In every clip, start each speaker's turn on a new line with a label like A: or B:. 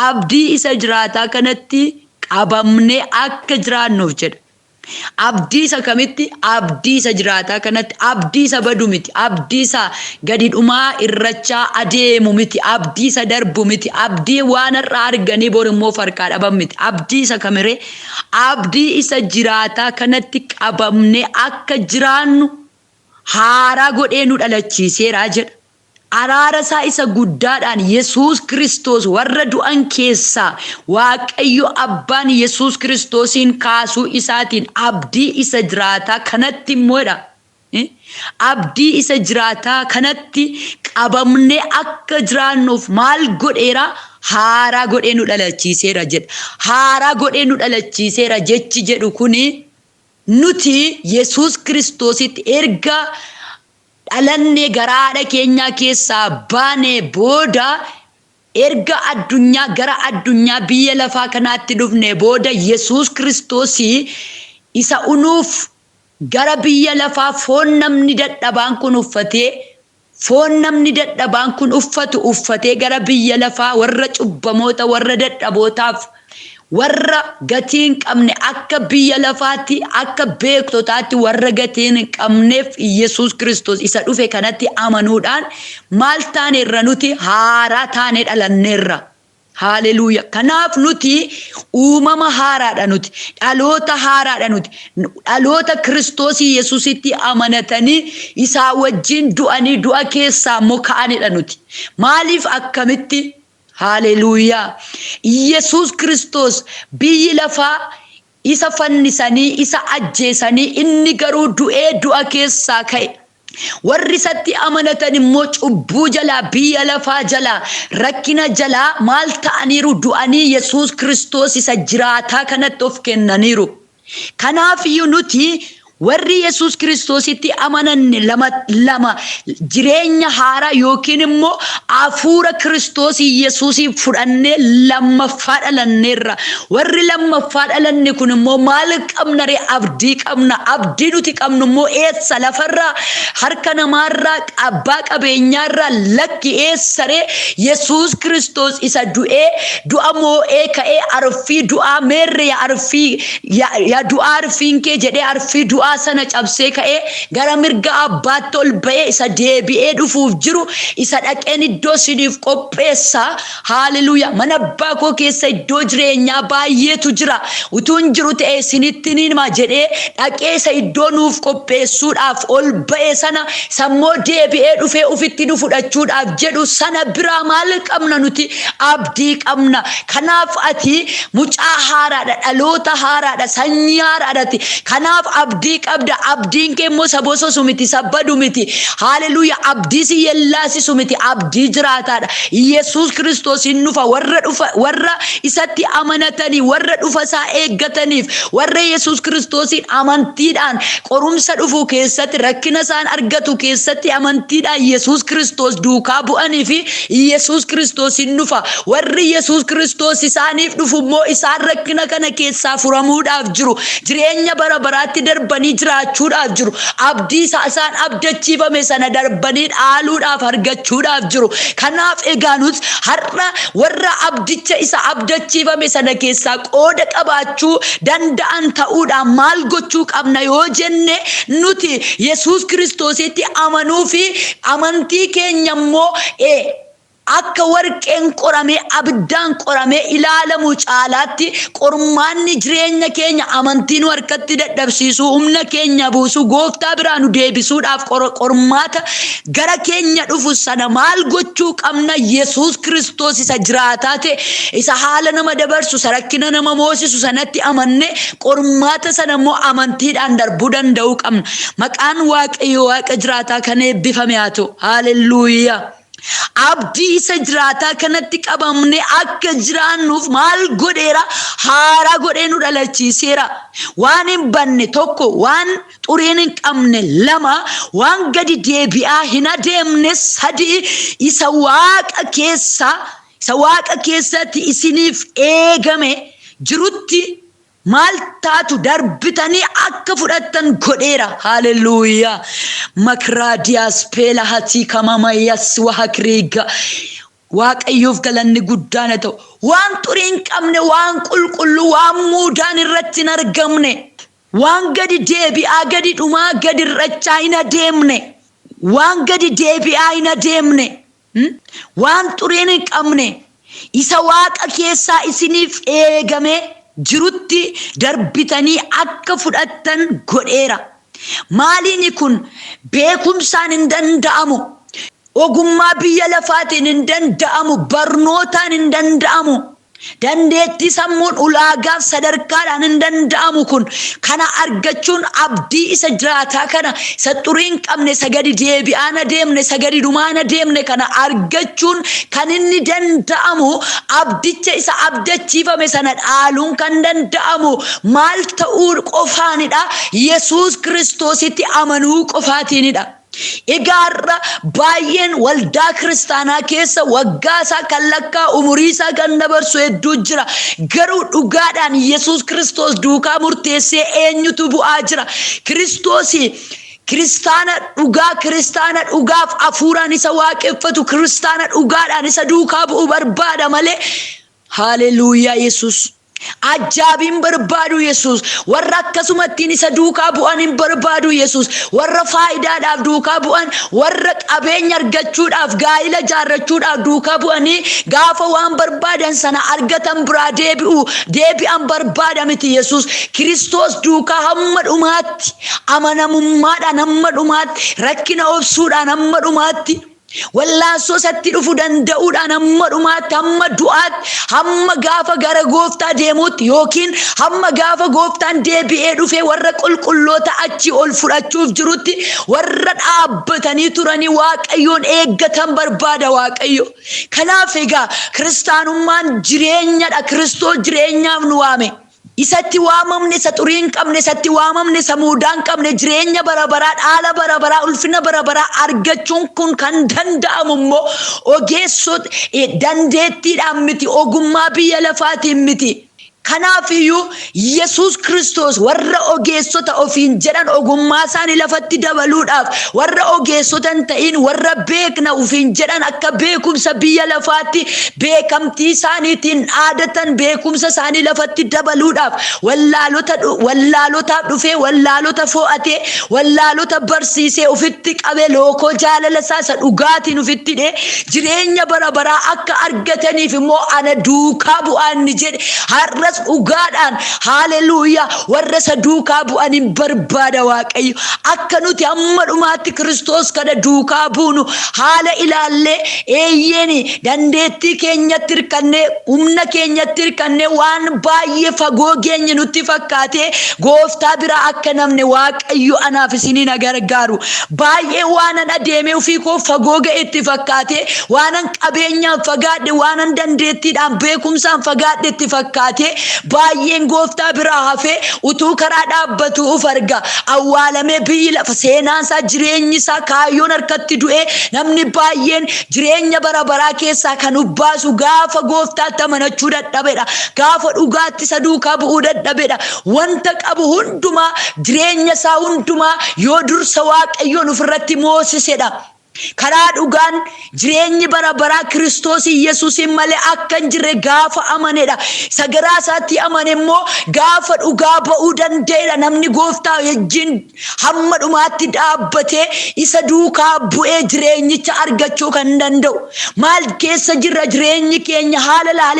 A: Abdii isa jiraataa kanatti qabamnee akka jiraannuuf jedha. Abdii isa kamitti? Abdii isa jiraataa kanatti. Abdii isa badu miti. Abdii isa gadi dhumaa irrachaa adeemu miti. Abdii isa darbu miti. Abdii waan har'a arganii bor immoo farqaa dhaban miti. Abdii isa kamiree? Abdii isa jiraataa kanatti qabamnee akka jiraannu haaraa godhee nu dhalachiiseera jedha. Araara isaa isa guddaadhaan Yesuus Kiristoos warra du'an keessaa Waaqayyo Abbaan Yesuus Kiristoosiin kaasuu isaatiin abdii isa jiraataa kanatti immoo jedha. Abdii isa jiraataa kanatti qabamnee akka jiraannuuf maal godheera? Haaraa godhee nu dhalachiiseera jedha. Haaraa godhee nu dhalachiiseera jechi jedhu kuni nuti Yesuus Kiristoositti erga dhalannee garaa haadha keenyaa keessaa baanee booda, erga addunyaa gara addunyaa biyya lafaa kanaatti dhufnee booda, Yesuus Kiristoosii isa unuuf gara biyya lafaa foon namni dadhabaan kun uffatee, foon namni dadhabaan kun uffatu uffatee gara biyya lafaa warra cubbamoota, warra dadhabootaaf, warra gatii hin qabne, akka biyya lafaatti, akka beektotaatti warra gatii hin qabneef Yesuus Kiristoos isa dhufe kanatti amanuudhaan maal taaneerra? Nuti haaraa taanee dhalanneerra. Haaleluuya. Kanaaf nuti uumama haaraadha nuti. Dhaloota haaraadha nuti. Dhaloota Kiristoos Yesuusitti amanatanii isaa wajjin du'anii du'a keessaa immoo ka'anidha nuti. Maaliif, akkamitti? Haaleluuyaa. Yesuus Kiristoos biyyi lafaa isa fannisanii isa ajjeesanii, inni garuu du'ee du'a keessaa ka'e. Warri isatti amanatan immoo cubbuu jalaa, biyya lafaa jalaa, rakkina jalaa maal ta'aniiru? Du'anii Yesuus Kiristoos isa jiraataa kanatti of kennaniiru. Kanaafiyyuu nuti warri Yesuus Kiristoositti amananne lama lama jireenya haaraa yookiin immoo hafuura Kiristoos Yesuusii fudhannee lammaffaa dhalanneerra. Warri lammaffaa dhalanne kun immoo maal qabna ree? Abdii qabna. Abdii nuti qabnu immoo eessa? Lafarraa, harka namaarraa, abbaa qabeenyaarraa? Lakki, eessa ree? Yesuus Kiristoos isa du'ee du'a moo'ee ka'ee, arfii du'aa meerre, yaa arfii, yaa du'aa arfiin kee jedhee arfii du'aa sana cabsee ka'ee gara mirga abbaatti ol ba'ee, isa deebi'ee dhufuuf jiru, isa dhaqeen iddoo isiniif qopheessa. Haaleluuyaa. Mana abbaa koo keessa iddoo jireenyaa baay'eetu jira. Utuun jiru ta'e isinitti ni hima jedhee dhaqee isa iddoo nuuf qopheessuudhaaf ol ba'e sana, sammoo deebi'ee dhufee ofitti nu fudhachuudhaaf jedhu sana biraa maal qabna nuti? Abdii qabna. Kanaaf ati mucaa haaraadha, dhaloota haaraadha, sanyii haaraadhati. Kanaaf abdii qabda. Abdiin kee immoo isa bososu miti, isa badu miti. Haaleluuyaa. Abdii si yellaasisu miti, abdii jiraataadha. Yesuus Kiristoos hin dhufa warra dhufa, warra isatti amanatanii, warra dhufa isaa eeggataniif, warra Yesuus Kiristoosiin amantiidhaan qorumsa dhufu keessatti, rakkina isaan argatu keessatti amantiidhaan Yesuus Kiristoos duukaa bu'anii fi Yesuus Kiristoos hin dhufa. Warri Yesuus Kiristoos isaaniif dhufu immoo isaan rakkina kana keessaa furamuudhaaf jiru. Jireenya bara baraatti darbanii jiraachuudhaaf jiru. Abdii isaa isaan abdachiifame sana darbanii dhaaluudhaaf, argachuudhaaf jiru. Kanaaf egaa nuti har'a warra abdicha isa abdachiifame sana keessaa qooda qabaachuu danda'an ta'uudhaan maal gochuu qabna yoo jenne, nuti Yesuus Kiristoositti amanuu fi amantii keenya immoo akka warqeen qoramee abiddaan qoramee ilaalamu caalaatti, qormaanni jireenya keenya amantii nu harkatti dadhabsiisuu, humna keenya buusuu, gooftaa biraa nu deebisuudhaaf qormaata gara keenya dhufu sana maal gochuu qabna? Yesuus Kiristoos isa jiraataa ta'e, isa haala nama dabarsu, isa rakkina nama moosisu sanatti amanne qormaata sana immoo amantiidhaan darbuu danda'uu qabna. Maqaan Waaqayyo Waaqa jiraataa kan eebbifame haa ta'u. Haalelluuyaa. Abdii isa jiraataa kanatti qabamnee akka jiraannuuf maal godheera? Haaraa godhee nu dhalachiiseera. Waan hin banne tokko, waan xuriin hin qabne lama, waan gadi deebi'aa hin adeemne sadi, isa waaqa keessatti isiniif eegame jirutti maal taatu? Darbitanii akka fudhattan godheera. Haalelluuyaa. Makraadiyaas peela hatii kamamayas wahakriiga. Waaqayyoof galanni guddaan haa ta'u. Waan xurii hin qabne, waan qulqulluu, waan muudaan irratti hin argamne, waan gadi deebi'aa, gadi dhumaa, gadi irrachaa hin adeemne, waan gadi deebi'aa hin adeemne, waan xuriin hin qabne, isa waaqa keessaa isiniif eegamee jirutti darbitanii akka fudhattan godheera. Maaliini kun? Beekumsaan hin danda'amu. Ogummaa biyya lafaatiin hin danda'amu, barnootaan hin danda'amu. Dandeettii sammuun ulaagaaf sadarkaadhaan hin danda'amu kun. Kana argachuun abdii isa jiraataa kana, isa xurii hin qabne, isa gadi deebi'aan adeemne, isa gadi dhumaan adeemne kana argachuun kan inni danda'amu, abdicha isa abdachiifame sana dhaaluun kan danda'amu maal ta'uu qofaanidha? Yesuus Kiristoositti amanuu qofaatiinidha. Egaa har'a baay'een waldaa kiristaanaa keessa waggaa isaa kan lakkaa umurii isaa kan dabarsu hedduu jira. Garuu dhugaadhaan Yesuus Kiristoos duukaa murteessee eenyutu bu'aa jira? Kiristoosii kiristaana dhugaa, kiristaana dhugaaf hafuuraan isa waaqeffatu, kiristaana dhugaadhaan isa duukaa bu'u barbaada malee. Haaleluuyaa Yesuus. Ajaa'ibiin barbaadu Yesuus. Warra akkasumattiin isa duukaa bu'an hin barbaadu Yesuus. Warra faayidaadhaaf duukaa bu'an, warra qabeenya argachuudhaaf, gaa'ila ijaarrachuudhaaf duukaa bu'anii gaafa waan barbaadan sana argatan biraa deebi'u deebi'an barbaada miti Yesuus. Kiristoos duukaa hamma dhumaatti, amanamummaadhaan hamma dhumaatti, rakkina obsuudhaan hamma dhumaatti, wallaansoo isatti dhufu danda'uudhaan hamma dhumaatti, hamma du'aatti, hamma gaafa gara gooftaa deemuutti yookiin hamma gaafa gooftaan deebi'ee dhufee warra qulqulloota achi ol fudhachuuf jirutti warra dhaabbatanii turanii Waaqayyoon eeggatan barbaada Waaqayyo. Kanaaf egaa kiristaanummaan jireenyadha. Kiristoos jireenyaaf nu waame. Isatti waamamne isa xurii hin qabne, isatti waamamne isa muudaa hin qabne, jireenya bara baraa, dhaala bara baraa, ulfina bara baraa argachuun kun kan danda'amu immoo ogeessota dandeettiidhaan miti, ogummaa biyya lafaatiin miti. Kanaaf iyyuu Yesuus Kiristoos warra ogeessota ofiin jedhan ogummaa isaanii lafatti dabaluudhaaf, warra ogeessota hin ta'in, warra beekna ofiin jedhan akka beekumsa biyya lafaatti beekamtii isaaniitiin dhaadatan beekumsa isaanii lafatti dabaluudhaaf wallaalotaaf dhufee, wallaalota fo'atee, wallaalota barsiisee, ofitti qabee, lookoo jaalala isaa isa dhugaatiin ofitti hidhee, jireenya bara baraa akka argataniif immoo ana duukaa bu'aa inni jedhe, har'as dhugaadhaan, haaleluuyaa, warra isa duukaa bu'an hin barbaada Waaqayyo. Akka nuti hamma dhumaatti Kiristoos kana duukaa buunu haala ilaallee, eeyyeen, dandeettii keenyatti hirkannee, humna keenyatti hirkannee waan baay'ee fagoo geenye nutti fakkaatee gooftaa biraa akka namne Waaqayyo anaaf isiniin haa gargaaru. Baay'ee waanan adeemee ofii koo fagoo ga'e itti fakkaatee, waanan qabeenyaan fagaadhe, waanan dandeettiidhaan beekumsaan fagaadhe itti fakkaatee baay'een gooftaa biraa hafee utuu karaa dhaabbatu uf arga. Awwaalamee biyyi lafa seenaan isaa, jireenyi isaa, kaayyoon harkatti du'ee namni baay'een jireenya bara baraa keessaa kan uf baasu gaafa gooftaatti amanachuu dadhabedha. Gaafa dhugaatti isa duukaa bu'uu dadhabedha. Wanta qabu hundumaa, jireenya isaa hundumaa yoo dursa Waaqayyoon ofirratti moosisedha. Karaa dhugaan jireenyi bara baraa Kiristoos Yesuusiin malee akka hin jirre gaafa amanedha. Isa garaa isaatti amane immoo gaafa dhugaa ba'uu danda'edha. Namni gooftaa wajjin hamma dhumaatti dhaabbatee isa duukaa bu'ee jireenyicha argachuu kan danda'u. Maal keessa jirra? Jireenyi keenya haala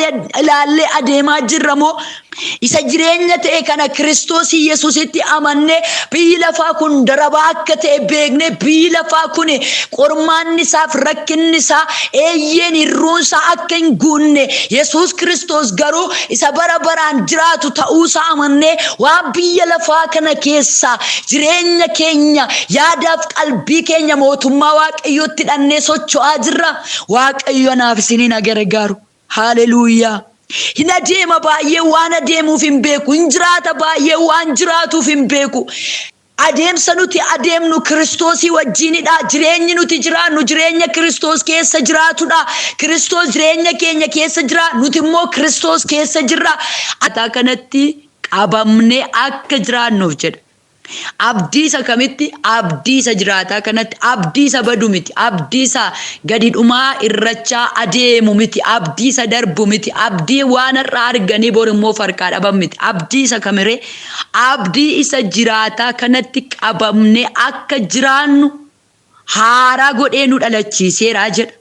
A: ilaallee adeemaa jirra moo isa jireenya ta'e kana Kiristoos Yesuusitti amannee, biyyi lafaa kun darabaa akka ta'e beeknee, biyyi lafaa kun qormaanni isaaf rakkinni isaa, eeyyeen, hirruun isaa akka hin guunne, Yesuus Kiristoos garuu isa bara baraan jiraatu ta'uusaa amannee, waan biyya lafaa kana keessaa jireenya keenya, yaadaaf qalbii keenya mootummaa Waaqayyootti hidhannee socho'aa jirra? Waaqayyo anaaf isiniin haa gargaaru. Haaleluuyaa. Hin adeema baay'ee, waan adeemuuf hin beeku. Hin jiraata baay'ee, waan jiraatuuf hin beeku. Adeemsa nuti adeemnu Kiristoosii wajjinidha. Jireenyi nuti jiraannu jireenya Kiristoos keessa jiraatudha. Kiristoos jireenya keenya keessa jira. Nuti immoo Kiristoos keessa jirra. Ataa kanatti qabamnee akka jiraannuuf jedha. Abdii isa kamitti? Abdii isa jiraataa kanatti. Abdii isa badu miti. Abdii isa gadi dhumaa irrachaa adeemu miti. Abdii isa darbu miti. Abdii waan har'a arganii bor immoo farqaa dhaban miti. Abdii isa kamiree? Abdii isa jiraataa kanatti qabamnee akka jiraannu haaraa godhee nu dhalachiiseera jedha.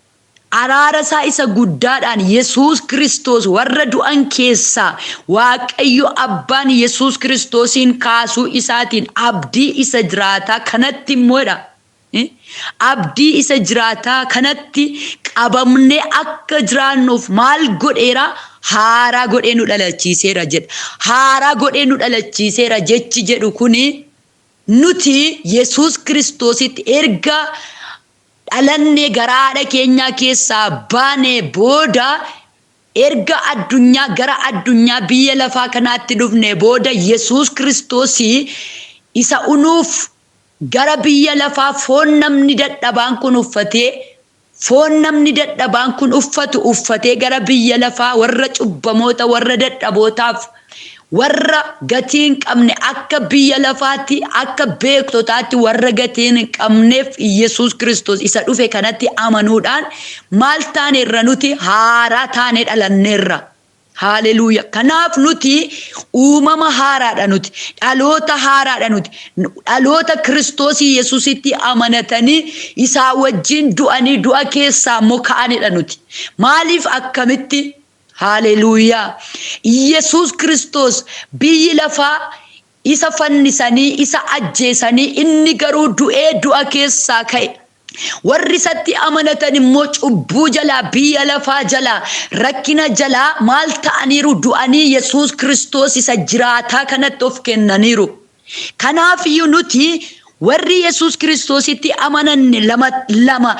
A: Araara isaa isa guddaadhaan Yesuus Kiristoos warra du'an keessaa Waaqayyo Abbaan Yesuus Kiristoosiin kaasuu isaatiin abdii isa jiraataa kanatti immoo jedha. Abdii isa jiraataa kanatti qabamnee akka jiraannuuf maal godheera? Haaraa godhee nu dhalachiiseera jedha. Haaraa godhee nu dhalachiiseera jechi jedhu kuni nuti Yesuus Kiristoositti erga dhalannee garaa haadha keenyaa keessaa baanee booda, erga addunyaa gara addunyaa biyya lafaa kanaatti dhufne booda, Yesuus Kiristoosii isa unuuf gara biyya lafaa foon namni dadhabaan kun uffatee, foon namni dadhabaan kun uffatu uffatee gara biyya lafaa warra cubbamoota, warra dadhabootaaf, warra gatii hin qabne, akka biyya lafaatti akka beektotaatti warra gatii hin qabneef Yesuus Kiristoos isa dhufe kanatti amanuudhaan maal taaneerra? Nuti haaraa taanee dhalanneerra. Haaleluuya. Kanaaf nuti uumama haaraadha nuti. Dhaloota haaraadha nuti. Dhaloota Kiristoos Yesuusitti amanatanii isaa wajjin du'anii du'a keessaa immoo ka'anidha nuti. Maaliif, akkamitti? Haaleluuyaa. Yesuus Kiristoos biyyi lafaa isa fannisanii isa ajjeesanii, inni garuu du'ee du'a keessaa ka'e. Warri isatti amanatan immoo cubbuu jalaa, biyya lafaa jalaa, rakkina jalaa maal ta'aniiru? Du'anii Yesuus Kiristoos isa jiraataa kanatti of kennaniiru. Kanaafiyyuu nuti warri Yesuus Kiristoositti amananne lama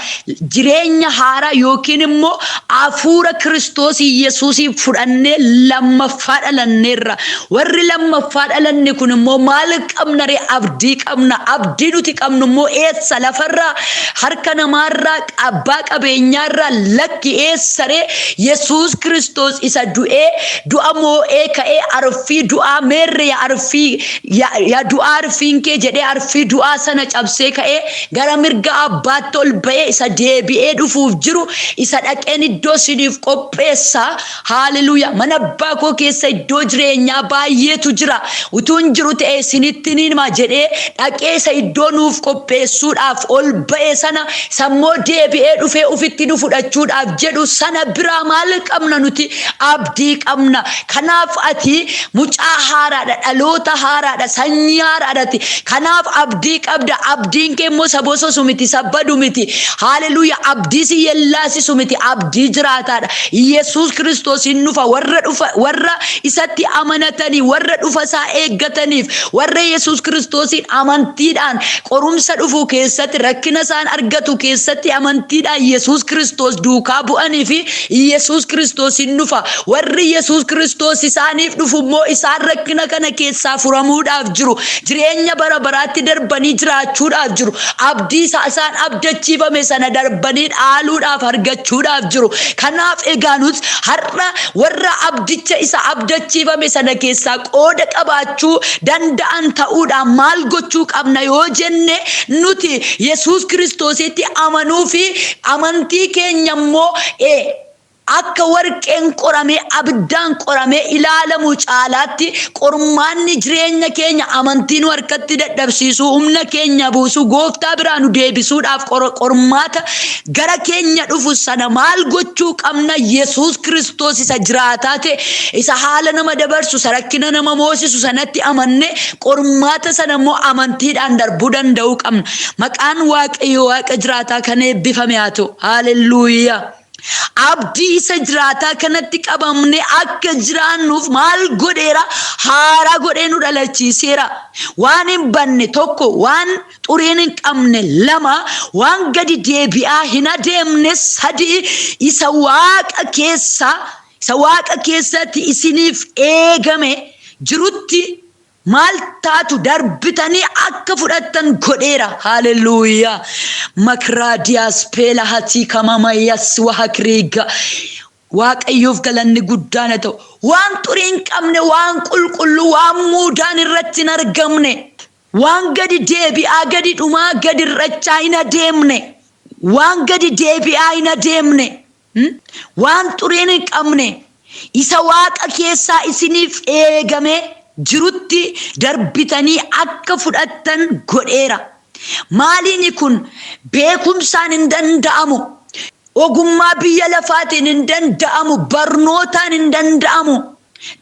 A: jireenya haaraa yookiin immoo hafuura Kiristoos Yesuusii fudhannee lammaffaa dhalanneerra. Warri lammaffaa dhalanne kun immoo maal qabna ree? Abdii qabna. Abdii nuti qabnu immoo eessa? Lafarraa, harka namaarraa, abbaa qabeenyaarraa? Lakki, eessa ree? Yesuus Kiristoos isa du'ee du'a moo'ee ka'ee, arfii du'aa meerre, yaa arfii, yaa du'aa arfiin kee jedhee, arfii du'aa sana cabsee ka'ee gara mirga abbaatti ol ba'ee, isa deebi'ee dhufuuf jiru, isa dhaqeen iddoo isiniif qopheessa. Haaleluuyaa. Mana abbaa koo keessa iddoo jireenyaa baay'eetu jira. Utuun jiru ta'e isinitti ni hima jedhee dhaqee isa iddoo nuuf qopheessuudhaaf ol ba'e sana, sammoo deebi'ee dhufee ufitti nu fudhachuudhaaf jedhu sana biraa maal qabna nuti? Abdii qabna. Kanaaf ati mucaa haaraadha, dhaloota haaraadha, sanyii haaraadhati. Kanaaf abdii qabda. Abdiin kee immoo isa bososu miti, isa badu miti. Haaleluuyaa. Abdii si yellaasisu miti, abdii jiraataadha. Yesuus Kiristoos hin dhufa warra dhufa, warra isatti amanatanii, warra dhufa isaa eeggataniif, warra Yesuus Kiristoosiin amantiidhaan qorumsa dhufu keessatti, rakkina isaan argatu keessatti amantiidhaan Yesuus Kiristoos duukaa bu'anii fi Yesuus Kiristoos hin dhufa. Warri Yesuus Kiristoos isaaniif dhufu immoo isaan rakkina kana keessaa furamuudhaaf jiru. Jireenya bara baraatti darbanii jiraachuudhaaf jiru. Abdii isaa isaan abdachiifame sana darbanii dhaaluudhaaf, argachuudhaaf jiru. Kanaaf egaa nuti har'a warra abdicha isa abdachiifame sana keessaa qooda qabaachuu danda'an ta'uudhaan maal gochuu qabna yoo jenne, nuti Yesuus Kiristoositti amanuu fi amantii keenya immoo akka warqeen qoramee abiddaan qoramee ilaalamu caalaatti, qormaanni jireenya keenya amantii nu harkatti dadhabsiisuu, humna keenya buusuu, gooftaa biraa nu deebisuudhaaf qormaata gara keenya dhufu sana maal gochuu qabna? Yesuus Kiristoos isa jiraataa ta'e, isa haala nama dabarsu, isa rakkina nama moosisu sanatti amanne qormaata sana immoo amantiidhaan darbuu danda'uu qabna. Maqaan Waaqayyo Waaqa jiraataa kan eebbifame haa ta'u. Haalelluuyaa. Abdii isa jiraataa kanatti qabamne akka jiraannuuf maal godheera? Haaraa godhee nu dhalachiiseera. Waan hin banne tokko, waan xuriin hin qabne lama, waan gadi deebi'aa hin adeemne sadi, isa waaqa keessatti isiniif eegame jirutti maal taatu? Darbitanii akka fudhattan godheera. Haalelluuyaa. Makraadiyaas peela hatii kamamayas wahakriiga. Waaqayyoof galanni guddaan haa ta'u. Waan xurii hin qabne, waan qulqulluu, waan muudaan irratti hin argamne. Waan gadi deebi'aa gadi dhumaa gadi irrachaa hin adeemne. Waan gadi deebi'aa hin adeemne. Waan xuriin hin qabne. Isa waaqa keessaa isiniif eegame jirutti darbitanii akka fudhattan godheera. Maaliini kun? Beekumsaan hin danda'amu. Ogummaa biyya lafaatiin hin danda'amu. Barnootaan hin danda'amu.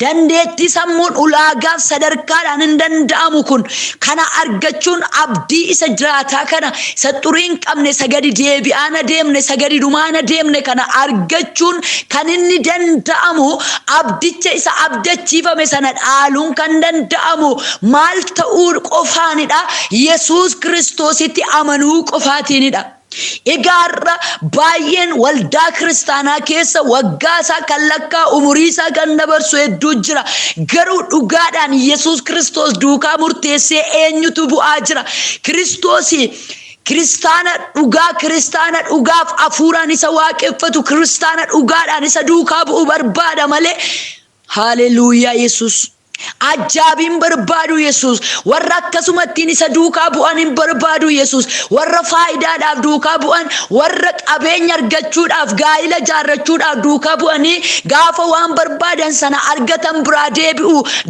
A: Dandeettii sammuun ulaagaaf sadarkaadhaan hin danda'amu kun. Kana argachuun abdii isa jiraataa kana, isa xurii hin qabne, isa gadi deebi'aan adeemne, isa gadi dhumaan adeemne kana argachuun kan inni danda'amu, abdicha isa abdachiifame sana dhaaluun kan danda'amu maal ta'uu qofaanidha? Yesuus Kiristoositti amanuu qofaatiinidha. Egaa har'a baay'een waldaa kiristaanaa keessa waggaa isaa kan lakkaa umurii isaa kan dabarsu hedduu jira. Garuu dhugaadhaan Yesuus Kiristoos duukaa murteessee eenyutu bu'aa jira? Kiristoosii kiristaana dhugaa, kiristaana dhugaaf hafuuraan isa waaqeffatu, kiristaana dhugaadhaan isa duukaa bu'u barbaada malee. Haleluuyaa Yesuus. Ajaa'ibiin barbaadu Yesuus. Warra akkasumattiin isa duukaa bu'an hin barbaadu Yesuus. Warra faayidaadhaaf duukaa bu'an, warra qabeenya argachuudhaaf, gaa'ila ijaarrachuudhaaf duukaa bu'anii gaafa waan barbaadan sana argatan biraa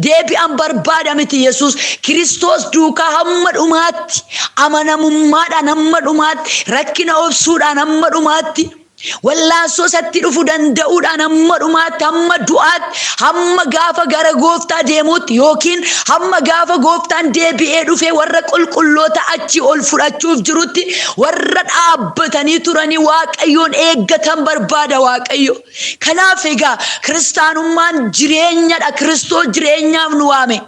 A: deebi'an barbaada miti Yesuus. Kiristoos duukaa hamma dhumaatti, amanamummaadhaan hamma dhumaatti, rakkina obsuudhaan hamma dhumaatti, wallaansoo isatti dhufu danda'uudhaan hamma dhumaatti, hamma du'aatti, hamma gaafa gara gooftaa deemuutti yookiin hamma gaafa gooftaan deebi'ee dhufee warra qulqulloota achi ol fudhachuuf jirutti warra dhaabbatanii turanii Waaqayyoon eeggatan barbaada Waaqayyo. Kanaaf egaa kiristaanummaan jireenyadha. Kiristoos jireenyaaf nu waame.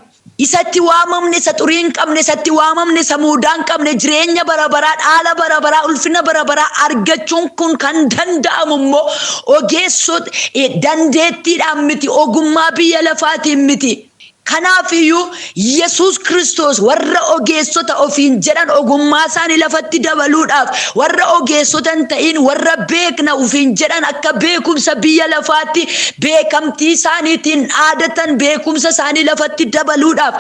A: Isatti waamamne isa xurii hin qabne, isatti waamamne isa muudaa hin qabne, jireenya bara baraa, dhaala bara baraa, ulfina bara baraa argachuun kun kan danda'amu immoo ogeessota dandeettiidhaan miti, ogummaa biyya lafaatiin miti. Kanaafiyyuu Yesuus Kiristoos warra ogeessota ofiin jedhan ogummaa isaanii lafatti dabaluudhaaf, warra ogeessota hin ta'in, warra beekna ofiin jedhan akka beekumsa biyya lafaatti beekamtii isaaniitiin dhaadatan beekumsa isaanii lafatti dabaluudhaaf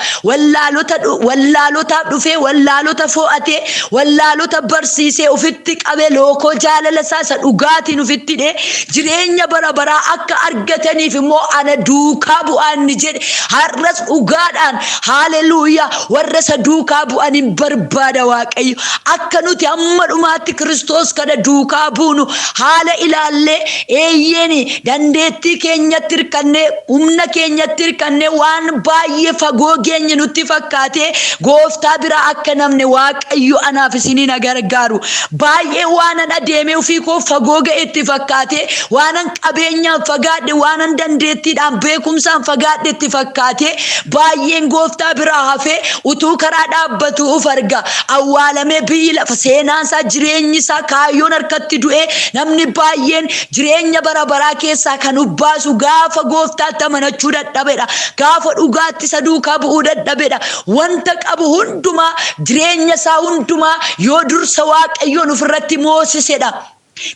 A: wallaalotaaf dhufee, wallaalota fo'atee, wallaalota barsiisee, ofitti qabee, lookoo jaalala isaa isa dhugaatiin ofitti hidhee jireenya bara baraa akka argataniif immoo ana duukaa bu'aa inni jedhe har'as dhugaadhaan, haleluuyaa, warra isa duukaa bu'an hin barbaada Waaqayyo. Akka nuti hamma dhumaatti Kiristoos kana duukaa buunu haala ilaallee, eeyyeen, dandeettii keenyatti hirkannee, humna keenyatti hirkannee waan baay'ee fagoo geenye nutti fakkaatee gooftaa biraa akka namne Waaqayyo anaaf isiniin gargaaru. Baay'ee waanan adeemee ofii koo fagoo ga'e itti fakkaatee, waanan qabeenyaan fagaadhe, waanan dandeettiidhaan beekumsaan fagaadhe itti fakkaatee baay'een gooftaa biraa hafee utuu karaa dhaabbatu uf arga. Awwaalamee biyyi lafa seenaan isaa, jireenyi isaa, kaayyoon harkatti du'ee namni baay'een jireenya bara baraa keessaa kan ubbaasu gaafa gooftaatti amanachuu dadhabedha. Gaafa dhugaatti isa duukaa bu'uu dadhabedha. Wanta qabu hundumaa, jireenya isaa hundumaa yoo dursa Waaqayyoon ofirratti moosisedha.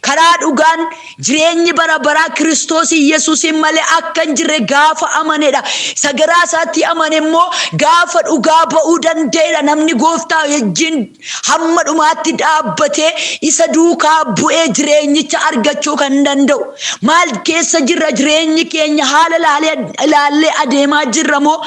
A: Karaa dhugaan jireenyi bara baraa Kiristoos Yesuusin malee akka hin jirre gaafa amanedha. Isa garaa isaatti amane immoo gaafa dhugaa ba'uu danda'edha. Namni gooftaa wajjin hamma dhumaatti dhaabbatee isa duukaa bu'ee jireenyicha argachuu kan danda'u. Maal keessa jirra? Jireenyi keenya haala ilaallee adeemaa jirra moo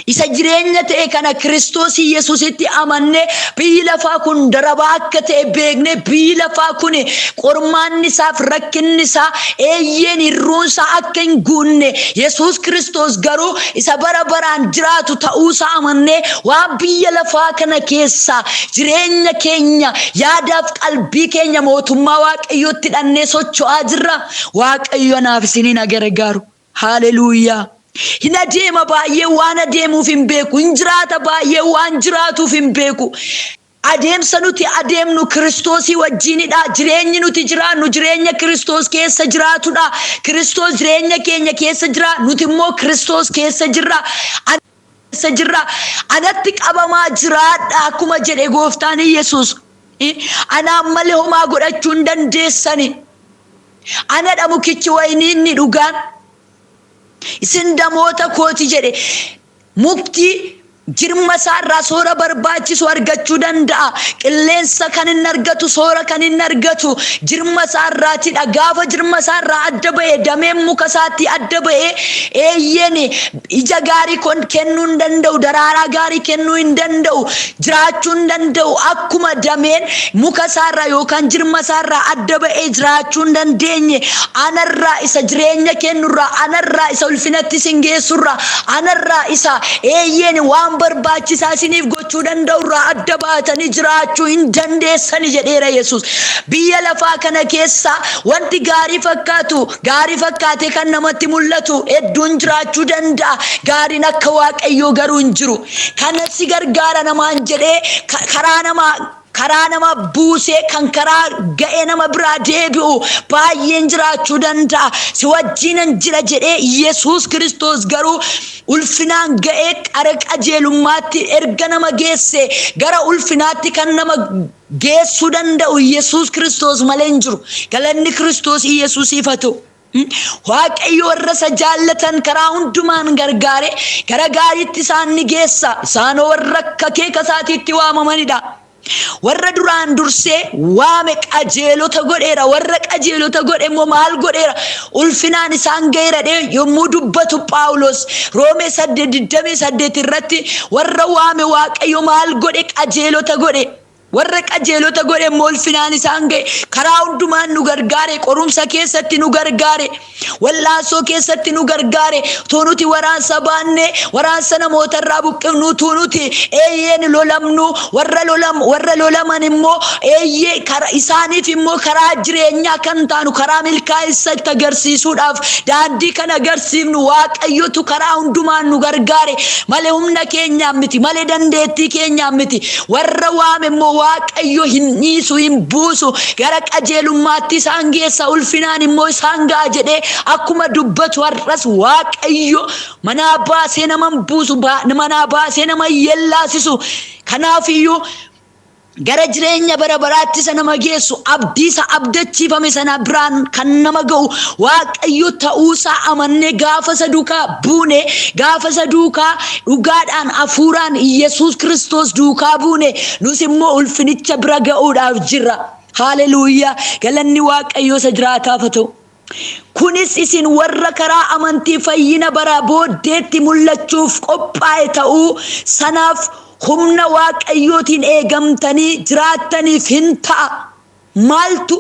A: isa jireenya ta'e kana Kiristoos Yesuusitti amannee, biyyi lafaa kun darabaa akka ta'e beeknee, biyyi lafaa kun qormaanni isaaf rakkinni isaa, eeyyeen, hirruun isaa akka hin guunne, Yesuus Kiristoos garuu isa bara baraan jiraatu ta'uusaa amannee, waan biyya lafaa kana keessaa jireenya keenya, yaadaaf qalbii keenya mootummaa Waaqayyootti hidhannee socho'aa jirra? Waaqayyo anaaf isiniin gargaaru. Haleluuyaa. Hin adeema baay'ee, waan adeemuuf hin beeku. Hin jiraata baay'ee, waan jiraatuuf hin beeku. Adeemsa nuti adeemnu Kiristoosii wajjinidha. Jireenyi nuti jiraannu jireenya Kiristoos keessa jiraatudha. Kiristoos jireenya keenya keessa jira. Nuti immoo Kiristoos keessa jirra. Keessa jirra. Anatti qabamaa jiraadha akkuma jedhe gooftaan Yesuus. Anaan malee homaa godhachuu hin dandeessani. Anadha mukichi wayinii inni dhugaan. Isin damoota kooti jedhe. Mukti Jirma isaarraa soora barbaachisu argachuu danda'a. Qilleensa kan inni argatu, soora kan inni argatu jirma isaarraatidha. Gaafa jirma isaarraa adda ba'e, dameen muka isaatti adda ba'e, eeyyeen ija gaarii kennuu hin danda'u, daraaraa gaarii kennuu hin danda'u, jiraachuu hin danda'u. Akkuma dameen muka isaarraa yookaan jirma isaarraa adda ba'ee jiraachuu hin dandeenye, anarraa isa jireenya kennurraa, anarraa isa ulfinatti isin geessurraa, anarraa isa eeyyeen waan barbaachisaa isiniif gochuu danda'urraa adda baatanii jiraachuu hin dandeessani jedheera Yesuus. Biyya lafaa kana keessa wanti gaarii fakkaatu, gaarii fakkaatee kan namatti mul'atu hedduun jiraachuu danda'a. Gaariin akka Waaqayyoo garuu hin jiru. Kana si gargaara namaan jedhee karaa nama buusee kan karaa ga'ee nama biraa deebi'u baay'een jiraachuu danda'a. Si wajjinan jira jedhee Yesuus Kiristoos garuu ulfinaan ga'ee qara qajeelummaatti erga nama geesse, gara ulfinaatti kan nama geessuu danda'u Yesuus Kiristoos malee hin jiru. Galanni Kiristoos Yesuusiif haa ta'u. Waaqayyo warra isa jaallatan karaa hundumaan gargaare gara gaariitti isaan ni geessa. Isaan warra akka akeeka isaatiitti waamamanidha. Warra duraan dursee waame qajeelota godheera. Warra qajeelota godhe immoo maal godheera? Ulfinaan isaan ga'eera yommuu dubbatu Phaawulos Roomee 8:28 irratti, warra waame Waaqayyo maal godhe? Qajeelota godhe. Warra qajeelota godhe immoo ulfinaan isaan ga'e. Karaa hundumaan nu gargaare. Qorumsa keessatti nu gargaare. Wallaansoo keessatti nu gargaare. Utuu nuti waraansa baanne, waraansa namoota irraa buqqifnu, utuu nuti eeyyeen lolamnu, warra lolaman immoo eeyyee isaaniif immoo karaa jireenyaa kan taanu, karaa milkaa'insa itti agarsiisuudhaaf daandii kan agarsiifnu, Waaqayyotu karaa hundumaan nu gargaare malee humna keenyaan miti, malee dandeettii keenyaan miti. Warra waame immoo Waaqayyo hin dhiisu, hin buusu, gara qajeelummaatti isaan geessa, ulfinaan immoo isaan ga'a jedhee akkuma dubbatu, har'as Waaqayyo manaa baasee nama hin buusu, manaa baasee nama hin yellaasisu. Kanaafiyyuu gara jireenya bara baraatti isa nama geessu, abdii isa abdachiifame sana biraan kan nama ga'u Waaqayyo ta'uusaa amannee gaafa isa duukaa buune, gaafa isa duukaa dhugaadhaan hafuuraan Yesuus Kiristoos duukaa buune, nus immoo ulfinicha bira ga'uudhaaf jirra. Haaleluuyaa! Galanni Waaqayyo isa jiraataaf haa ta'u. Kunis isin warra karaa amantii fayyina bara booddeetti mul'achuuf qophaa'e ta'uu sanaaf humna Waaqayyootiin eegamtanii jiraattaniif hin ta'a. Maaltu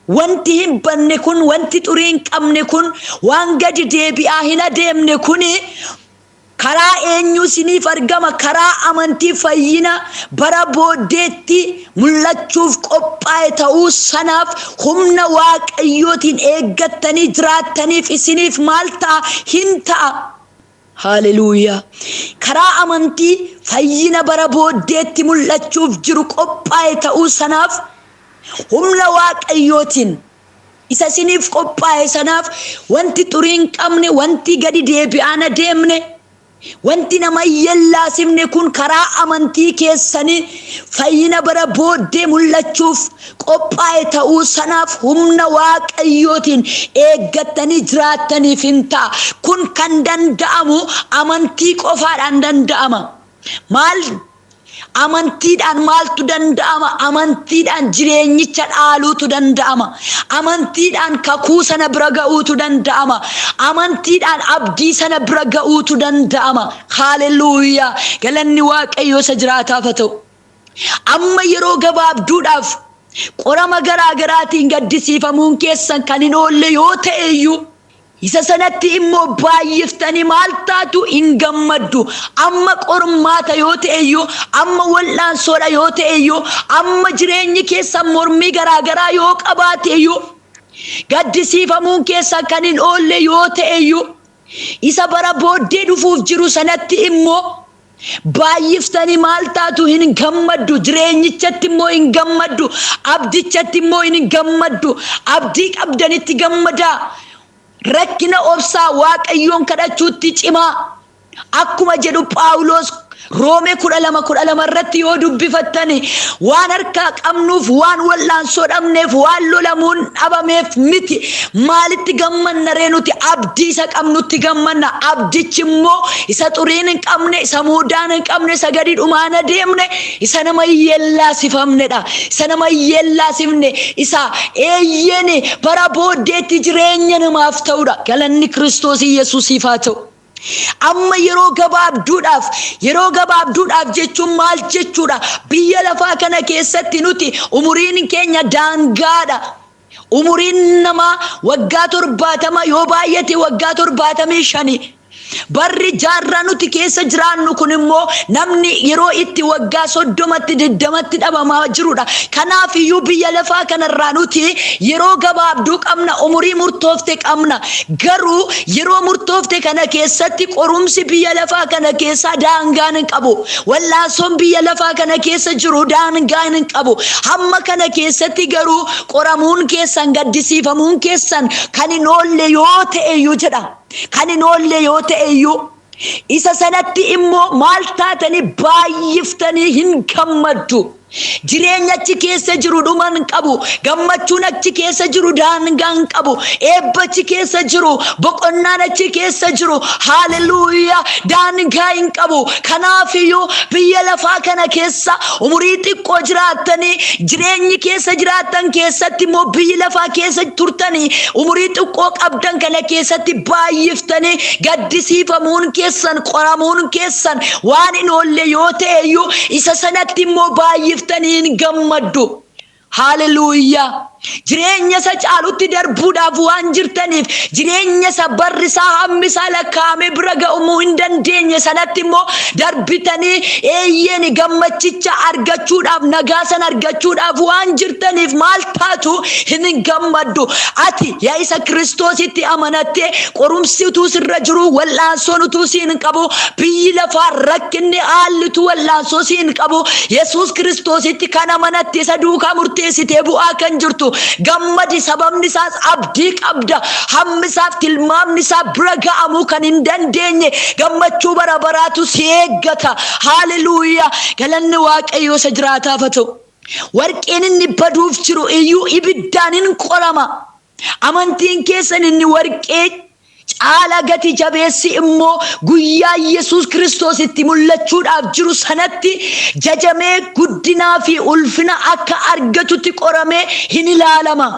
A: wanti hin banne kun, wanti xurii hin qabne kun, waan gadi deebi'aa hin adeemne kuni karaa eenyu isiniif argama? Karaa amantii fayyina bara booddeetti mul'achuuf qophaa'e ta'uu sanaaf humna Waaqayyootiin eeggattanii jiraattaniif isiniif maal ta'a? Hin ta'a. Haaleluuyaa! Karaa amantii fayyina bara booddeetti mul'achuuf jiru qophaa'e ta'uu sanaaf humna Waaqayyootiin isa isiniif qophaa'e sanaaf, wanti xurii hin qabne, wanti gadi deebi'aan adeemne, wanti nama hin yellaasifne kun karaa amantii keessanii fayyina bara booddee mul'achuuf qophaa'e ta'uu sanaaf humna Waaqayyootiin eeggattanii jiraattaniif hin ta'a. Kun kan danda'amu amantii qofaadhaan danda'ama. Maal amantiidhaan maaltu danda'ama? Amantiidhaan jireenyicha dhaaluutu danda'ama. Amantiidhaan kakuu sana bira ga'uutu danda'ama. Amantiidhaan abdii sana bira ga'uutu danda'ama. Haaleluuyaa! Galanni Waaqayyoo isa jiraataaf haa ta'u. Amma yeroo gabaabduudhaaf qorama garaa garaatiin gaddisiifamuun keessan kan hin oolle yoo ta'e iyyuu, isa sanatti immoo baay'iftanii maal taatu? Hin gammaddu. Amma qormaata yoo ta'e iyyuu, amma wal'aansoodha yoo ta'e iyyuu, amma jireenyi keessan mormii garaa garaa yoo qabaate iyyuu, gaddisiifamuun keessan kan hin oolle yoo ta'e iyyuu, isa bara booddee dhufuuf jiru sanatti immoo baay'iftanii maal taatu? Hin gammaddu. Jireenyichatti immoo hin gammaddu. Abdichatti immoo hin gammaddu. Abdii qabdanitti gammadaa. Rakkina obsaa, Waaqayyoon kadhachuutti cimaa. Akkuma jedhu Phaawulos Roomee 12:12 irratti yoo dubbifattani, waan harkaa qabnuuf, waan wal'aansoo dhabneef, waan lolamuun dhabameef miti. Maalitti gammanna ree nuti? Abdii isa qabnutti gammanna. Abdichi immoo isa xuriin hin qabne, isa muudaan hin qabne, isa gadi dhumaan adeemne, isa nama hin yeellaasifamnedha. Isa nama hin yeellaasifne, isa eeyyeen bara booddeetti jireenya namaaf ta'udha. Galanni Kiristoos Yesuusiif haa ta'u. Amma yeroo gabaabduudhaaf, yeroo gabaabduudhaaf jechuun maal jechuudha? Biyya lafaa kana keessatti nuti umuriin keenya daangaadha. Umuriin namaa waggaa 70, yoo baay'ate waggaa 75. Barri jaarraa nuti keessa jiraannu kun immoo namni yeroo itti waggaa 30tti, 20tti dhabamaa jirudha. Kanaaf iyyuu biyya lafaa kanarraa nuti yeroo gabaabduu qabna, umurii murtoofte qabna. Garuu yeroo murtoofte kana keessatti qorumsi biyya lafaa kana keessaa daangaa hin qabu. Wal'aansoon biyya lafaa kana keessa jiru daangaa hin qabu. Hamma kana keessatti garuu qoramuun keessan, gaddisiifamuun keessan kan hin oolle yoo ta'e iyyuu jedha. Kan hin oolle yoo ta'e iyyuu, isa sanatti immoo maal taatanii? Baay'iftanii hin gammaddu. Jireenya achi keessa jiru dhuma hin qabu. Gammachuun achi keessa jiru daangaa hin qabu. Eebba achi keessa jiru, boqonnaan achi keessa jiru, haaleluyyaa, daangaa hin qabu. Kanaafiyyuu biyya lafaa kana keessa umurii xiqqoo jiraattanii, jireenyi keessa jiraattan keessatti immoo, biyyi lafaa keessa turtanii, umurii xiqqoo qabdan kana keessatti baay'iftanii gaddisiifamuun keessan, qoramuun keessan waan hin oolle yoo ta'e iyyuu, isa sanatti immoo baay'iftanii hin gammaddu. Haaleluyyaa! Jireenya isa caalutti darbuudhaaf waan jirtaniif, jireenya isa barri isaa, hammi isaa lakkaa'amee bira ga'umuu hin dandeenye sanatti immoo darbitanii, eeyyeen, gammachicha argachuudhaaf, nagaa sana argachuudhaaf waan jirtaniif maal taatu? Hin gammaddu. Ati yaa isa Kiristoositti amanattee, qorumsi utuu sirra jiru, wal'aansoon utuu siin qabu, biyyi lafaa, rakkinni, haalli utuu wal'aansoo siin qabu, Yesuus Kiristoositti kan amanatte, isa duukaa murteessitee bu'aa kan jirtu, gammadi. Sababni isaas abdii qabda. Hammi isaaf tilmaamni isaa bira ga'amuu kan hin dandeenye gammachuu bara baraatu si eeggata. Haaleluyyaa! Galanni Waaqayyoo isa jiraataaf haa ta'u. Warqeen inni baduuf jiru iyyuu ibiddaan hin qorama. Amantiin keessan inni warqee caala gati jabeessi immoo guyyaa Yesuus Kiristoos itti mul'achuudhaaf jiru sanatti jajamee guddinaa fi ulfina akka argatutti qoramee hin ilaalama.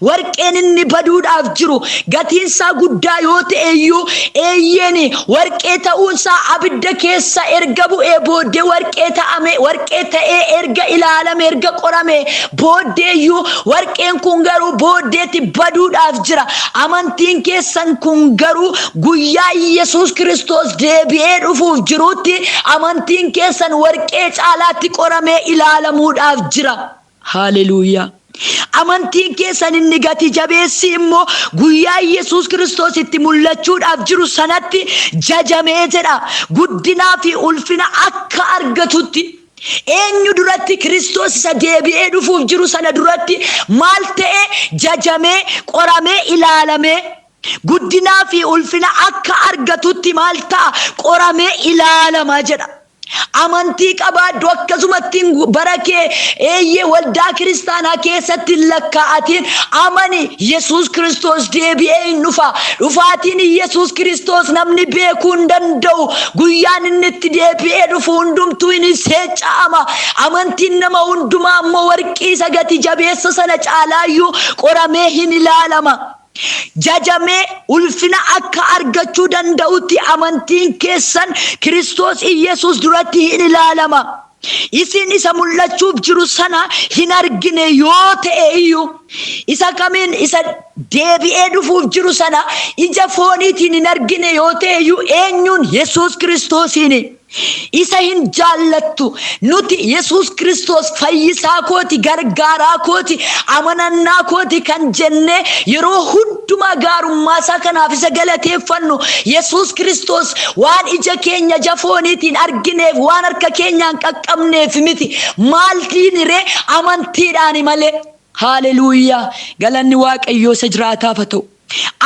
A: Warqeen inni baduudhaaf jiru gatiin isaa guddaa yoo ta'e iyyuu, eeyyeen, warqee ta'uunsaa abidda keessa erga bu'ee booddee, warqee ta'ame, warqee ta'ee erga ilaalame, erga qorame booddee iyyuu, warqeen kun garuu booddeetti baduudhaaf jira. Amantiin keessan kun garuu guyyaa Yesuus Kiristoos deebi'ee dhufuuf jirutti amantiin keessan warqee caalaatti qoramee ilaalamuudhaaf jira. Haaleluyyaa! Amantiin keessan inni gati jabeessi immoo guyyaa Yesuus Kiristoos itti mul'achuudhaaf jiru sanatti jajamee jedha. Guddinaa fi ulfina akka argatutti. Eenyu duratti? Kiristoos isa deebi'ee dhufuuf jiru sana duratti maal ta'e? Jajamee, qoramee, ilaalamee guddinaa fi ulfina akka argatutti maal ta'a? Qoramee ilaalama jedha. Amantii qabaadhu. Akkasumatti bara kee, eeyyee, waldaa kiristaanaa keessatti hin lakkaa'atiin. Amani, Yesuus Kiristoos deebi'ee hin dhufa. Dhufaatiin Yesuus Kiristoos namni beekuu hin danda'u. Guyyaan inni itti deebi'ee dhufu hundumtuu hin seecca'ama. Amantiin nama hundumaa immoo warqii isa gati jabeessa sana caalaayyuu qoramee hin ilaalama. Jajamee ulfina akka argachuu danda'utti amantiin keessan Kiristoos Iyesuus duratti hin ilaalama. Isin isa mul'achuuf jiru sana hin argine yoo ta'e iyyuu, isa kamiin? Isa deebi'ee dhufuuf jiru sana ija fooniitiin hin argine yoo ta'e iyyuu, eenyuun? Yesuus Kiristoosiin. Isa hin jaallattu. Nuti Yesuus Kiristoos fayyisaa kooti, gargaaraa kooti, amanannaa kooti kan jennee yeroo hundumaa gaarummaa isaa kanaaf isa galateeffannu, Yesuus Kiristoos waan ija keenya ija fooniitiin argineef, waan harka keenyaan qaqqabneef miti. Maaltiin ree? Amantiidhaani malee. Haaleluuyaa! Galanni Waaqayyoo isa jiraataaf haa ta'u.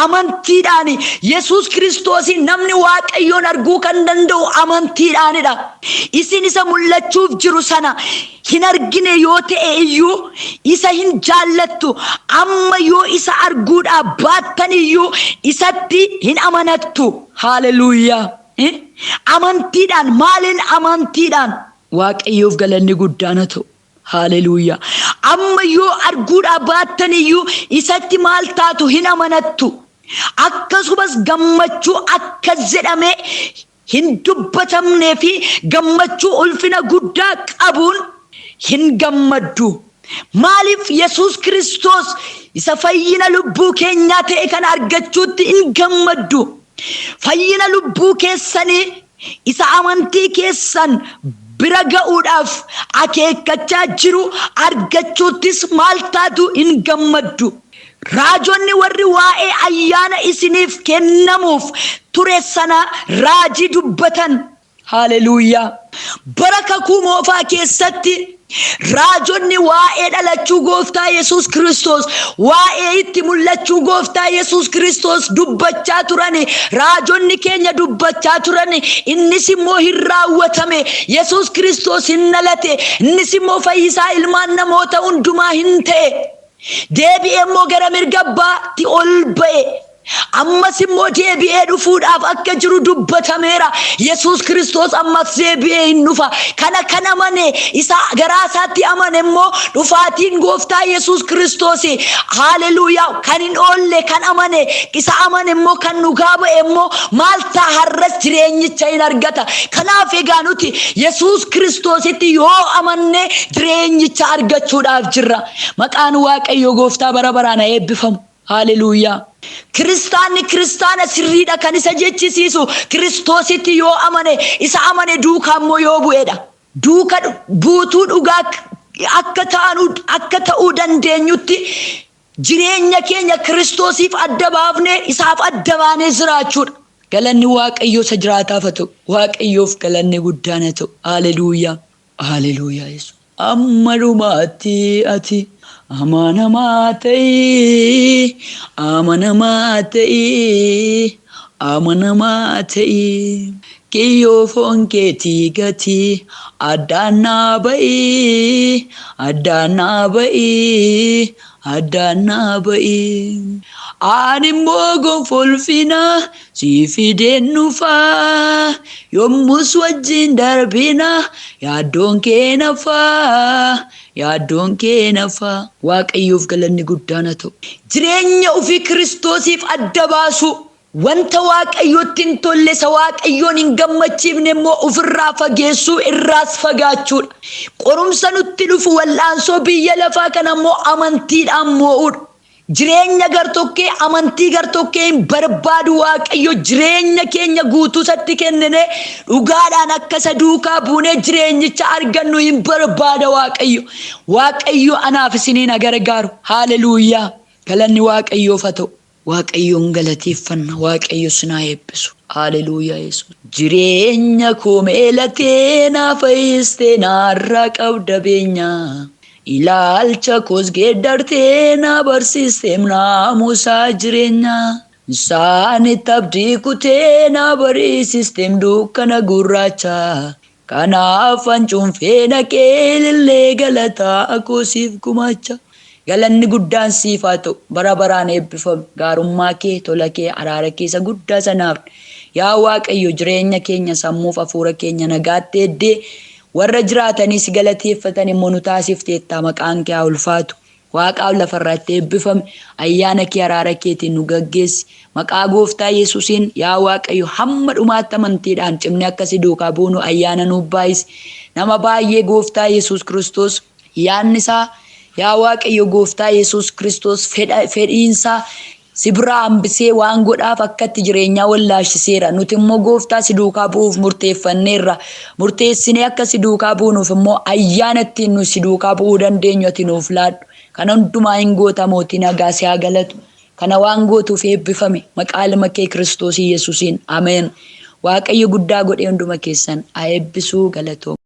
A: Amantiidhaan Yesuus Kiristoosiin namni Waaqayyoon arguu kan danda'u amantiidhaanidha. Isin isa mul'achuuf jiru sana hin argine yoo ta'e iyyuu isa hin jaallattu. Amma yoo isa arguudhaaf baattan iyyuu isatti hin amanattu. Haaleluuyaa. Amantiidhaan maaliin amantiidhaan? Waaqayyoof galanni guddaan haa ta'u. Haaleluuyaa. Amma yoo arguudhaa baattan iyyuu isatti maal taatu hin amanattu. Akkasumas gammachuu akkas jedhamee hin dubbatamnee fi gammachuu ulfina guddaa qabuun hin gammaddu. Maaliif Yesuus Kiristoos isa fayyina lubbuu keenyaa ta'e kana argachuutti hin gammaddu? Fayyina lubbuu keessanii isa amantii keessan bira ga'uudhaaf akeekkachaa jiru argachuuttis maal taatu hin gammaddu. Raajonni warri waa'ee ayyaana isiniif kennamuuf ture sana raajii dubbatan. Haaleluuyaa. Bara kakuu moofaa keessatti raajonni waa'ee dhalachuu gooftaa Yesuus Kiristoos, waa'ee itti mul'achuu gooftaa Yesuus Kiristoos dubbachaa turani. Raajonni keenya dubbachaa turani. Innis immoo hin raawwatame. Yesuus Kiristoos hin dhalate. Innis immoo fayyisaa ilmaan namoota hundumaa hin ta'e. Deebi'ee immoo gara mirga abbaatti ol ba'e. Ammas immoo deebi'ee dhufuudhaaf akka jiru dubbatameera. Yesuus Kiristoos ammas deebi'ee hin dhufa. Kana kan amane isa garaa isaatti amane immoo dhufaatiin gooftaa Yesuus Kiristoos haaleluuyaa kan hin oolle kan amane isa amane immoo kan dhugaa ba'e immoo maal ta'a har'as jireenyicha hin argata. Kanaaf egaa nuti Yesuus Kiristoositti yoo amanne jireenyicha argachuudhaaf jirra. Maqaan Waaqayyo gooftaa bara baraan haa eebbifamu. Haaleluuyaa. Kiristaanni kiristaana sirriidha kan isa jechisiisu Kiristoositti yoo amane isa amane duukaa immoo yoo bu'edha. Duuka buutuu dhugaa akka ta'anu akka ta'uu dandeenyutti jireenya keenya Kiristoosiif adda baafnee isaaf adda baanee jiraachuudha. Galanni Waaqayyoo isa jiraataaf haa ta'u. Waaqayyoof galanni guddaan haa ta'u. Haaleluuyaa. Haaleluuyaa Yesuus. Amma dhumaatti ati amanamaa ta'i, amanamaa ta'i, amanamaa ta'i. Kiyyoo foon keetii gati addaan naa ba'i, addaan naa ba'i, addaan naa ba'i. Ani immoo gonfoo ulfinaa si fideen dhufaa, yommus wajjin darbina yaaddoon kee nafaa, yaaddoon kee nafaa. Waaqayyoof galanni guddaan haa ta'u. Jireenya ofii Kiristoosiif adda baasu. Wanta Waaqayyotti hin tolle isa Waaqayyoon hin gammachiifne immoo ofirraa fageessuu irraas fagaachuudha. Qorumsa nutti dhufu wal'aansoo biyya lafaa kana immoo amantiidhaan moo'uudha. Jireenya gartokkee amantii gartokkee hin barbaadu Waaqayyo jireenya keenya guutuu isatti kennine dhugaadhaan akka isa duukaa buunee jireenyicha argannu hin barbaada Waaqayyo. Waaqayyo anaaf isiniin haa gargaaru. Haaleluuyaa. Galanni Waaqayyoof haa ta'u. Waaqayyoon galateeffanna. Waaqayyo isin haa eebbisu. Haaleluuyaa Yesuus. Jireenya koo meelatee naa fayyistee naarraa qabda beenyaa. Ilaalcha koos geeddartee na barsiistee naamusaa jireenyaa. Isaanitti abdii kutee na bariisisteem dukkana gurraacha. Kanaaf hancuunfee naqee ilillee galataa koo siif gumaacha. Galanni guddaan siif haa ta'u. Bara baraan eebbifami. Gaarummaa kee, tola kee, araara kee isa guddaa sanaaf. Yaa Waaqayyo jireenya keenya sammuuf hafuura keenya nagaatti eeddee warra jiraatanii si galateeffatan immoo nu taasifteetta maqaan kee haa ulfaatu. Waaqaaf lafarratti eebbifame ayyaana kee araara keetiin nu gaggeessi. Maqaa gooftaa Yesuusiin yaa Waaqayyo hamma dhumaatti amantiidhaan cimnee akka si duukaa buunu ayyaana nuuf baay'isi. Nama baay'ee gooftaa Yesuus Kiristoos yaadni isaa yaa Waaqayyo gooftaa Yesuus Kiristoos fedhiinsaa si biraa hambisee waan godhaaf akkatti jireenyaa wallaashiseera. Nuti immoo gooftaa si duukaa bu'uuf murteeffanneerra. Murteessinee akka si duukaa buunuuf immoo ayyaana ittiin nu si duukaa bu'uu dandeenyu ati nuuf laadhu. Kana hundumaa hin goota mootii nagaa si haa galatu. Kana waan gootuuf eebbifame maqaa ilma kee Kiristoos Yesuusiin. Ameen. Waaqayyo guddaa godhee hunduma keessan haa eebbisuu galatooma.